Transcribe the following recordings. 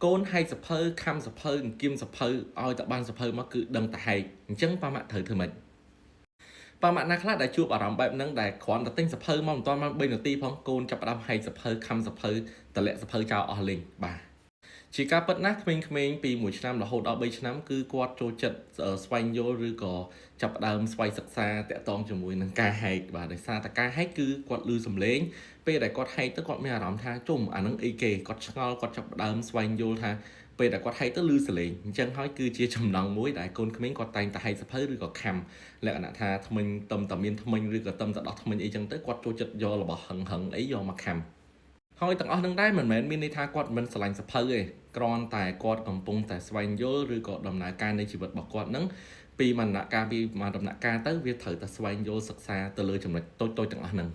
កូនហែកសៀវភៅខំសៀវភៅអង្គៀមសៀវភៅឲ្យតែបានសៀវភៅមកគឺដឹងតែហែកអញ្ចឹងប៉ាម៉ាក់ត្រូវធ្វើម៉េចប៉ាម៉ាក់ណាខ្លះដែលជួបអារម្មណ៍បែបហ្នឹងដែលគ្រាន់តែទិញសៀវភៅមកមិនទាន់បាន3នាទីផងកូនចាប់ផ្ដើមហែកសៀវភៅខំសៀវភៅតម្លាក់សៀវភៅចោលអស់លេងបាទជាការពិតណាស់ក្មេងៗពី1ឆ្នាំរហូតដល់3ឆ្នាំគឺគាត់ចូលចិត្តស្វែងយល់ឬក៏ចាប់ផ្ដើមស្វ័យសិក្សាតាក់ទងជាមួយនឹងការហែកបាទដោយសារតែការហែកគឺគាត់ឮសំឡេងពេលដែលគាត់ហែកទៅគាត់មានអារម្មណ៍ថាជុំអានឹងអីគេគាត់ឆ្ងល់គាត់ចាប់ផ្ដើមស្វែងយល់ថាពេលដែលគាត់ហែកទៅឮសំឡេងអញ្ចឹងហើយគឺជាចំណងមួយដែលកូនក្មេងគាត់តែងតែហែកសៀវភៅឬក៏ខំលក្ខណៈថាថ្មិញតំតែមានថ្មិញឬក៏តំតែដោះថ្មិញអីចឹងទៅគាត់ចូលចិត្តយករបស់ហឹងហឹងអីយកមកខំហើយទាំងអស់នឹងដែរមិនមែនមានន័យថាគាត់មិនស្រឡាញ់សៀវភៅទេគ្រាន់តែគាត់កំពុងតែស្វែងយល់ឬក៏ដំណើរការនៃជីវិតរបស់គាត់នឹងពីមណ្ឌការពីមួយដំណាក់កាលទៅវាត្រូវតែស្វែងយល់សិក្សាទៅលើចំណុចតូចៗទាំងអស់ហ្នឹង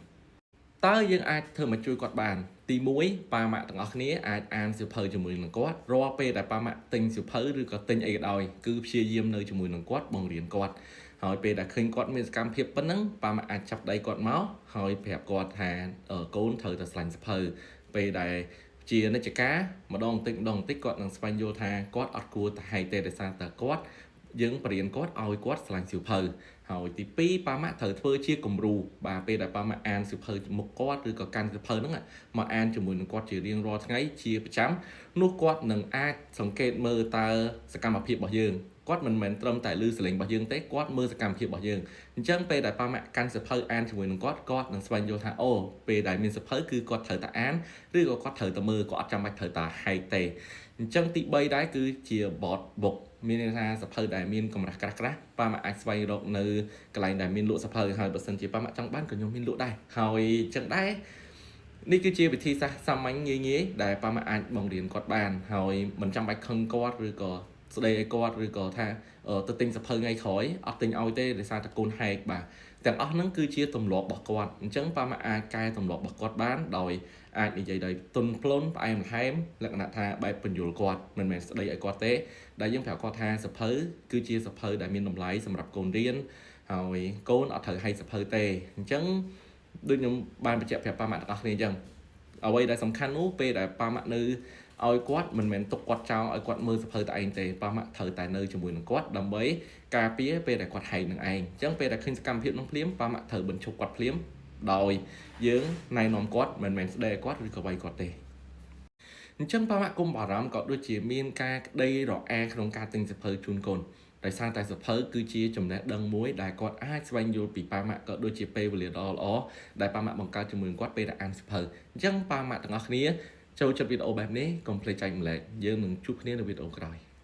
តើយើងអាចធ្វើមកជួយគាត់បានទី1ប៉ាម៉ាក់ទាំងអស់គ្នាអាចអានសៀវភៅជាមួយនឹងគាត់រាល់ពេលដែលប៉ាម៉ាក់ទិញសៀវភៅឬក៏ទិញអីក៏ដោយគឺព្យាយាមនៅជាមួយនឹងគាត់បង្រៀនគាត់ហើយពេលដែលឃើញគាត់មានសកម្មភាពប៉ុណ្ណឹងប៉ាម៉ាក់អាចចាប់ដៃគាត់មកហើយប្រាប់គាត់ថាកូនត្រូវតែស្រឡាញ់សៀវភៅពេលដែលជានិច្ចការម្ដងបន្តិចម្ដងបន្តិចគាត់នឹងស្វែងយល់ថាគាត់អត់គួរតែហែកទេដោយសារតែគាត់យើងបរៀនគាត់ឲ្យគាត់ស្រឡាញ់សៀវភៅហើយទី2ប៉ាម៉ាក់ត្រូវធ្វើជាគំរូបាទពេលដែលប៉ាម៉ាក់អានសៀវភៅមុខគាត់ឬក៏កាន់សៀវភៅហ្នឹងមកអានជាមួយនឹងគាត់ជារៀងរាល់ថ្ងៃជាប្រចាំនោះគាត់នឹងអាចសង្កេតមើលតើសកម្មភាពរបស់យើងគាត់មិនមែនត្រឹមតែឮសំឡេងរបស់យើងទេគាត់មើលសកម្មភាពរបស់យើងអញ្ចឹងពេលដែលប៉ាម៉ាក់កាន់សៀវភៅអានជាមួយនឹងគាត់គាត់នឹងស្វែងយល់ថាអូពេលដែលមានសៀវភៅគឺគាត់ត្រូវតែអានឬក៏គាត់ត្រូវតែមើលគាត់អត់ចាំបាច់ត្រូវតែហែកទេអញ្ចឹងទី3ដែរគឺជា board book មានន័យថាសៀវភៅដែលមានកម្រាស់ក្រាស់ក្រាស់ប៉ាម៉ាក់អាចស្វែងរកនៅកន្លែងដែលមានលក់សៀវភៅហើយបើសិនជាប៉ាម៉ាក់ចង់បានក៏ខ្ញុំមានលក់ដែរហើយអញ្ចឹងដែរនេះគឺជាវិធីសាស្ត្រសាមញ្ញងាយងាយដែលប៉ាម៉ាក់អាចបង្រៀនគាត់បានហើយមិនចាំបាច់ខឹងគាត់ឬក៏ស្ដីឲ្យគាត់ឬក៏ថាទៅទិញសៀវភៅថ្ងៃក្រោយអត់ទិញឲ្យទេដោយសារតែកូនហែកបាទទាំងអស់ហ្នឹងគឺជាទម្លាប់របស់គាត់អញ្ចឹងប៉ាម៉ាក់អាចកែទម្លាប់របស់គាត់បានដោយអាចនិយាយដោយទន់ភ្លន់ផ្អែមល្ហែមលក្ខណៈថាបែបពន្យល់គាត់មិនមែនស្ដីឲ្យគាត់ទេដែលយើងប្រាប់គាត់ថាសៀវភៅគឺជាសៀវភៅដែលមានតម្លៃសម្រាប់កូនរៀនហើយកូនអត់ត្រូវហែកសៀវភៅទេអញ្ចឹងដូចខ្ញុំបានបញ្ជាក់ប្រាប់ប៉ាម៉ាក់ទាំងអស់គ្នាអញ្ចឹងអ្វីដែលសំខាន់នោះពេលដែលប៉ាម៉ាក់នៅឲ្យគាត់មិនមែនទុកគាត់ចោលឲ្យគាត់មើលសៀវភៅតែឯងទេប៉ាម៉ាក់ត្រូវតែនៅជាមួយនឹងគាត់ដើម្បីការពារពេលដែលគាត់ហែកនឹងឯងអញ្ចឹងពេលដែលឃើញសកម្មភាពនោះភ្លាមប៉ាម៉ាក់ត្រូវបញ្ឈប់គាត់ភ្លាមដោយយើងណែនាំគាត់មិនមែនស្ដីឲ្យគាត់ឬក៏វាយគាត់ទេអញ្ចឹងប៉ាម៉ាក់គុំបារម្ភក៏ដូចជាមានការក្តីរអាក្នុងការទិញសៀវភៅជូនកូនដោយសារតែសៀវភៅគឺជាចំណេះដឹងមួយដែលគាត់អាចស្វែងយល់ពីប៉ាម៉ាក់ក៏ដូចជាពេលវេលាដ៏ល្អដែលប៉ាម៉ាក់បង្កើតជាមួយនឹងគាត់ពេលដែលអានសៀវភៅអញ្ចឹងប៉ាម៉ាក់ទាំងអស់គ្នាចូលចិត្តវីដេអូបែបនេះកុំភ្លេចចែករំលែកយើងនឹងជួបគ្នានៅវីដេអូក្រោយ។